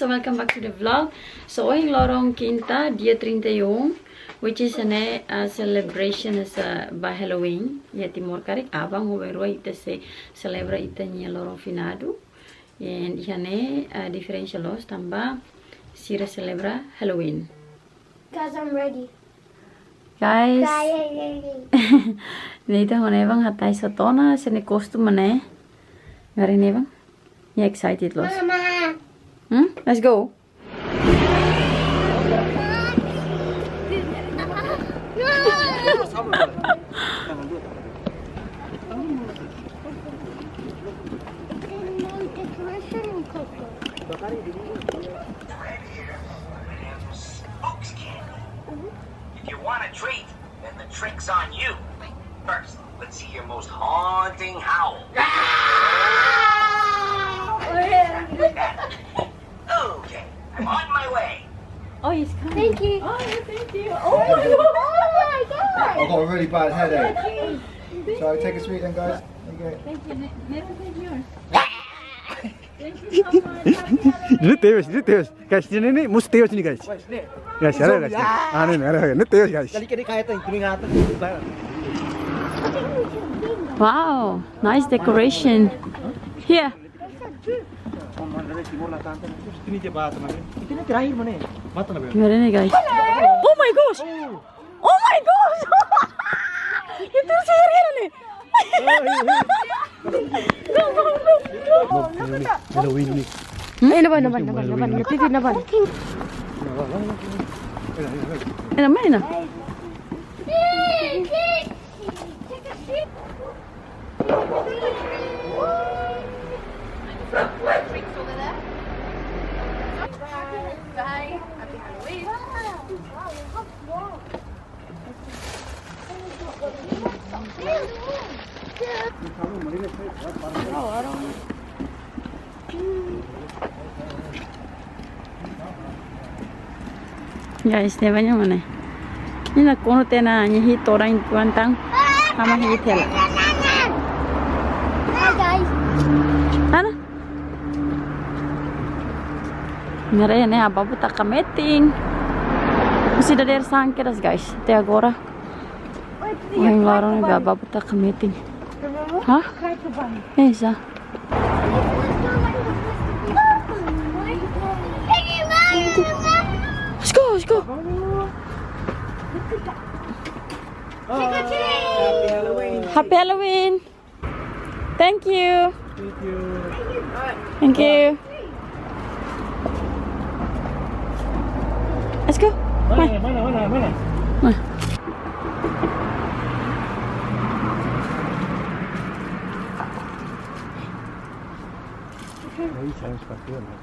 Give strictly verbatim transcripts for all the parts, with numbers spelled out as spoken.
So welcome back to the vlog. So ohin loron kinta, dia trinta e um, which is iha ne'e, uh, celebration hanesan ba Halloween. Iha Timor karik, aban ho oin rua ita sei selebra ita-nia loron finadu. And iha ne'e, uh, diferensa loos tanba sira selebra Halloween. Guys, I'm ready. Guys. Guys, I'm ready. Nathan ho Nevan hatais hotu ona, sira-nia kostum ne'e. Haree Nevan. Nia excited loos. Mama. Hmm? Let's go. If you want a treat, then the trick's on you. First, let's see your most haunting howl. Okay, I'm on my way. Oh, he's coming. Thank you. Oh, thank you. Oh my God. Oh my God. I got a really bad headache. Thank you. Shall I take a sweet then, guys? Okay. Thank you. Ne-, Nevan, take yours. Thank you so much. Happy Halloween. Ne'e tebes, ne'e tebes. Guys, ne'e, ne'e, ne'e, mós tebes ne'e, guys. Guys, ne'e. Guys, haree, guys. Ah, ne'e, ne'e, haree, ne'e tebes, guys. Kali kali kayak itu, itu ingat. Wow, nice decoration. Here. Ini terakhir mana? Mata na. Gimana nih, guys? Oh my gosh! Oh my gosh! Itu sihir ne'e. Halloween ne'e. Hmm? Eh, nevan, nevan, nevan, nevan. Nevan, nevan. Nevan, nevan. Guys, Nevan nia mana? Nia nakonu tiha ona nia hi'it todan uitoan tan. Ha'u mak hi'it hela. Hi, guys. Ana? Haree ne'e, ababu taka metin. Masih dadeer-saan kedas, guys. Até agora. Ohin loron ne'e ababu taka metin. Hah? Eh, sa. Let's go, let's go. Happy Halloween. Thank you. Thank you. Thank you. Let's go. Mana, mana, mana, mana? Nah. Aí, sai uns cartões, né?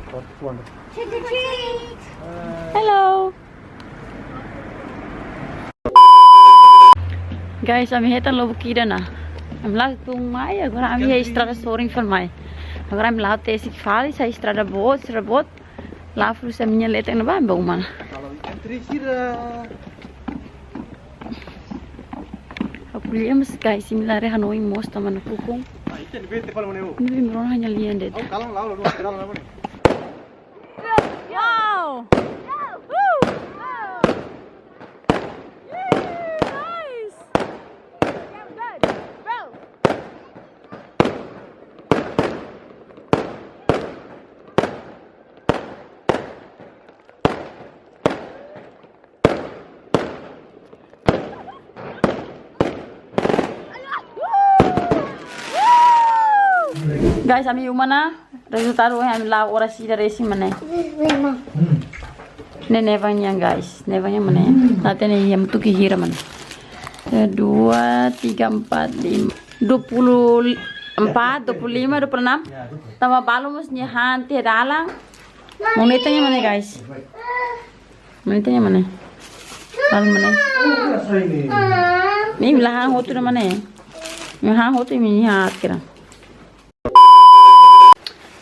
Trick or treat. Hello. Guys, ami hetan lubuk ida ona. Ami la'o tun mai, agora ami iha estrada sorin fali mai. Agora ami la'o tesi fali, sai estrada boot, estrada boot. La'o fali husi ami-nia leten ne'ebá, ami bá uma ona. Kalau ikan teri sira. Ha'u ko'alia mós guys, imi la haree hanoin mós tanba nakukun. Ah, ikan bete fali mana, oh? Ne'ebé imi rona hanya lian de'it. Oh, kalang la'o, la'o, kalang la'o mana? Wow! Woo! Yay, nice! Guys, ami uma ona, rezultadu ohin ami la'o oras ida resin mak ne'e. Ne'e Nevan nian, guys. Nevan nian mak ne'e. Ita hatene iha mutuk hira mak ne'e. Eh, dua, tiga, empat, lima. Dua puluh empat, dua puluh lima, dua puluh enam. Tanba balu mós nia han tiha dalan. Maun Nathan nian mak ne'e, guys. Maun Nathan nian mak ne'e. Balu mak ne'e. Ne'e imi la han hotu ona mak ne'e. Imi han hotu, imi han aat kedas.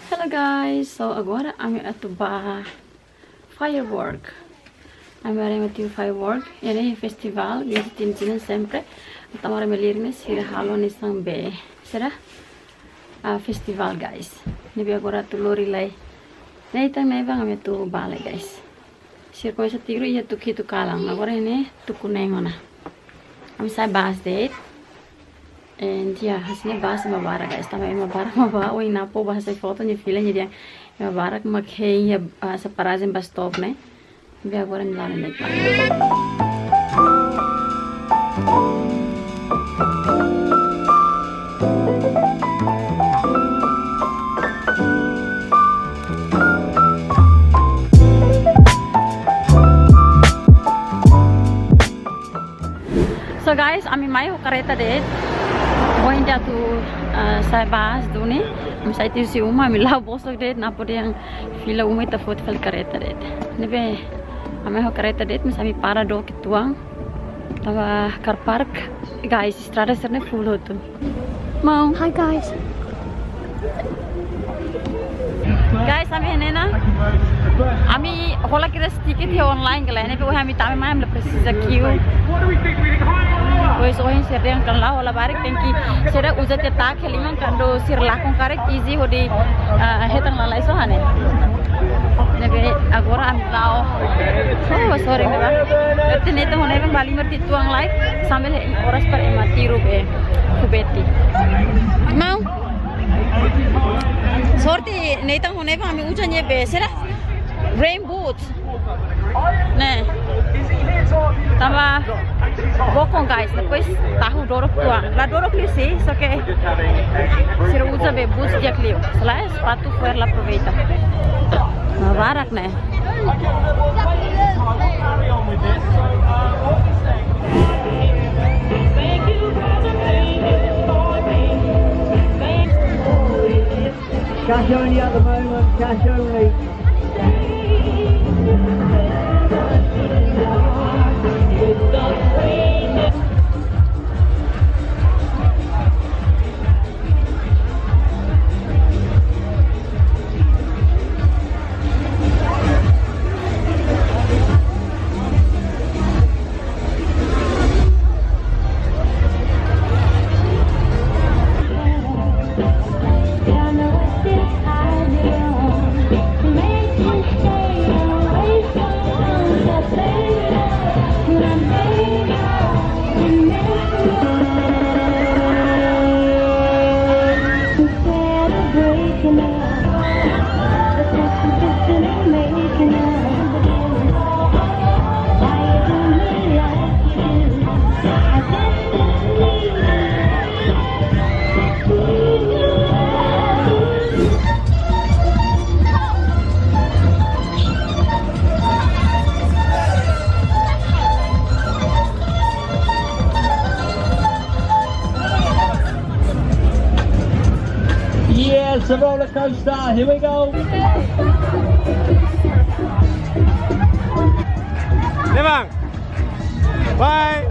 Hello guys, so agora ami atu bá firework. Ami haree ema tiu firework. Iha ne'e festival, guys, tinan-tinan sempre. Tanba ema Lerik ne'e sira halo hanesan be. Sira, ah, festival, guys. Ne'ebé agora atu lori lai Nathan ne'ebá ami atu bá lai, guys. Sira komesa tiru iha tuku hitu kalan. Agora ne'e tuku neen ona. Ami sa'e bus de'it. And yeah, hanesan ne'e bus ema barak, guys. Tanba ema barak mak bá, ohin Napo bá hasai foto, nia fila nia dehan ema barak mak hein iha, ah, sá, parajen bus stop ne'e. Be agora nia la'o ne'e. So guys, ami mai ho kareta de'it. Ohin ita atu, ah, sa'e bus duni. Ami sai tiha husi uma, ami la'o bosok de'it, Napo dehan fila uma ita foti fali kareta de'it. Ne'ebé, ami mai ho kareta de'it, mas ami para dook uitoan. Tanba car park, guys, estrada sira-ne'e full hotu. Mau. Hi, guys. Guys, ami iha ne'e ona. Ami hola kedas tiket iha online ka lae, ne'ebé ohin ami tama mai, ami la presiza kiu. Pois ohin sira dehan kalan la'o hola barak, tenke sira uza tiha tak heliman kuandu sira lakon karik easy hodi, ah, hetan lalais ona ne'e. Ne'ebé agora ami la'o. Oh, sorry, ne'ebá. Berarti Nathan ho Nevan bá halimar tiha uitoan lai, sambil hein oras para ema tiru be foguete. Mau. Sorte Nathan ho Nevan ami uza ne'ebé, sá, rain boots. Ne'e. Tanba bokon, guys, depois tahu dorok uitoan. La dorok liu sih, só ke sira uza be boots di'ak liu. Selae sapatu fo'er la aproveita. Ema barak ne'e. Cash only at the moment, cash only. Yes, a roller coaster. Here we go. Nevan. Bye.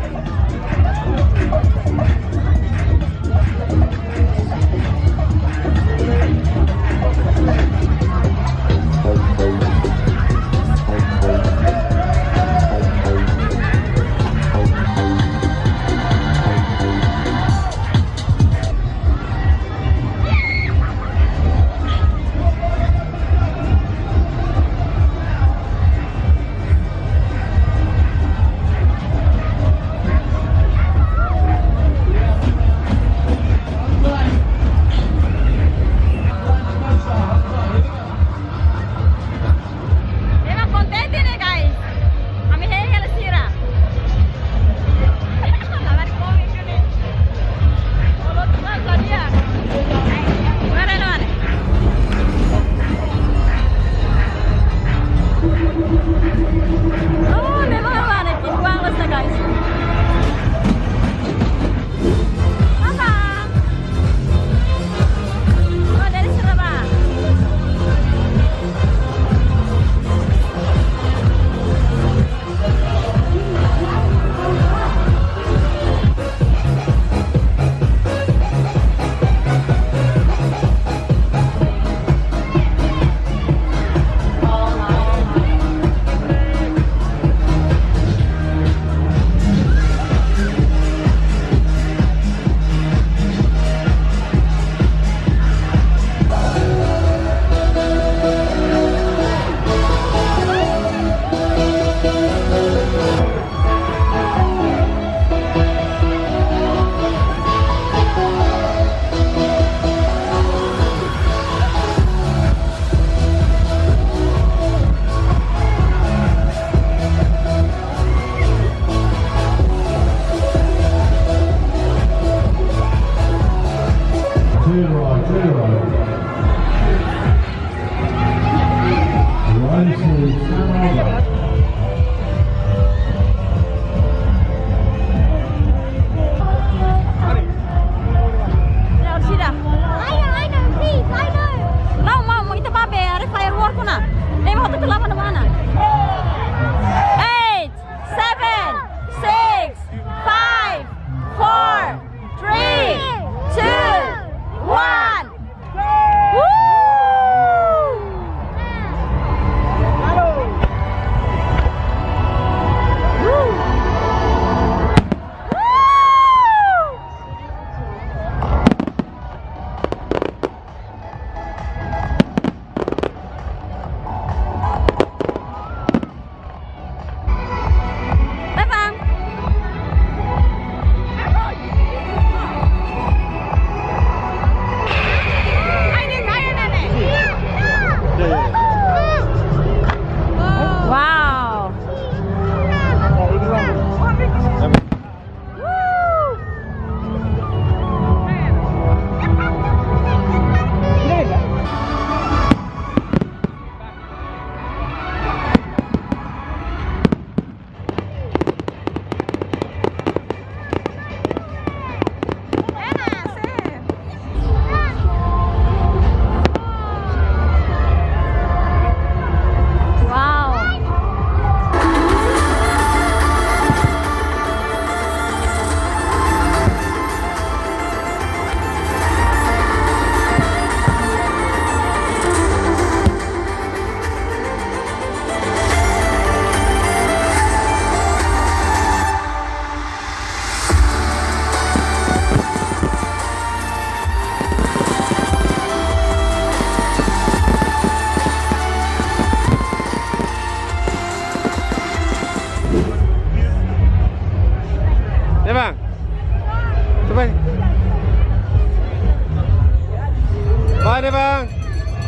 Bye, Bang.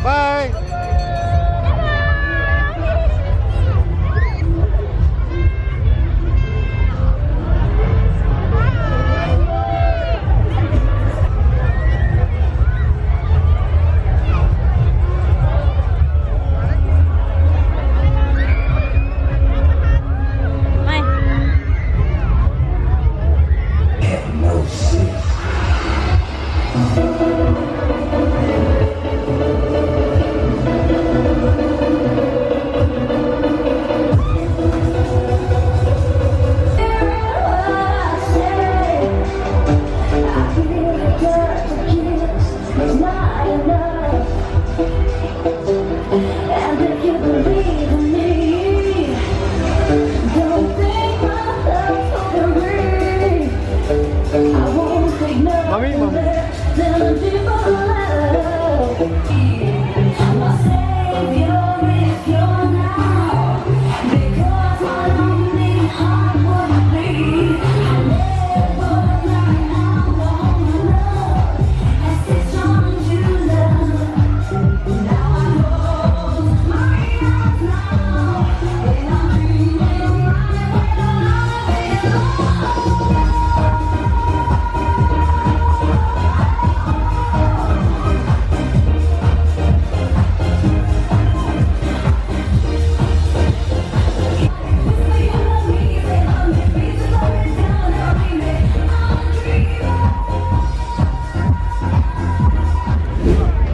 Bye. Mami, mami.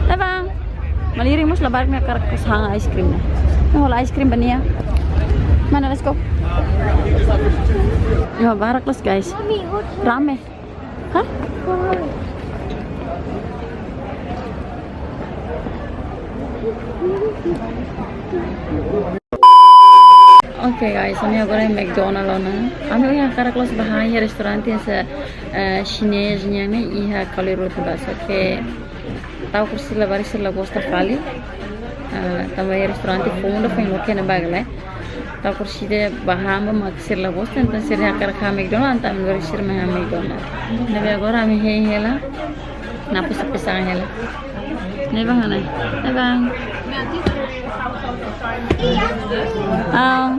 Tá bom. Malirin mós labarik ne'e hakarak kos han ice cream ne'e. Ne'e hola ice cream ba nia. Mana, let's go. Ya, barak los, guys. Rame. Hah? Oke, guys, ami agora iha McDonald's ona. Ami ohin hakarak los bá han iha restaurante hanesan, eh, xinés nian ne'e iha Kalerutu ba. Só ke ta'uk sira labarik sira la gosta fali. Ah, tanba iha restaurante foun ida foin loke iha ne'ebá lai. Ta'uk sira bá han ba mak sira la gosta, entaun sira hakarak han McDonald's, entaun ami labarik sira mai han McDonald's. Ne'ebé agora ami hein hela, nia pesa-pesa hela. Ne'ebá han ai. Ne'ebá. Ah.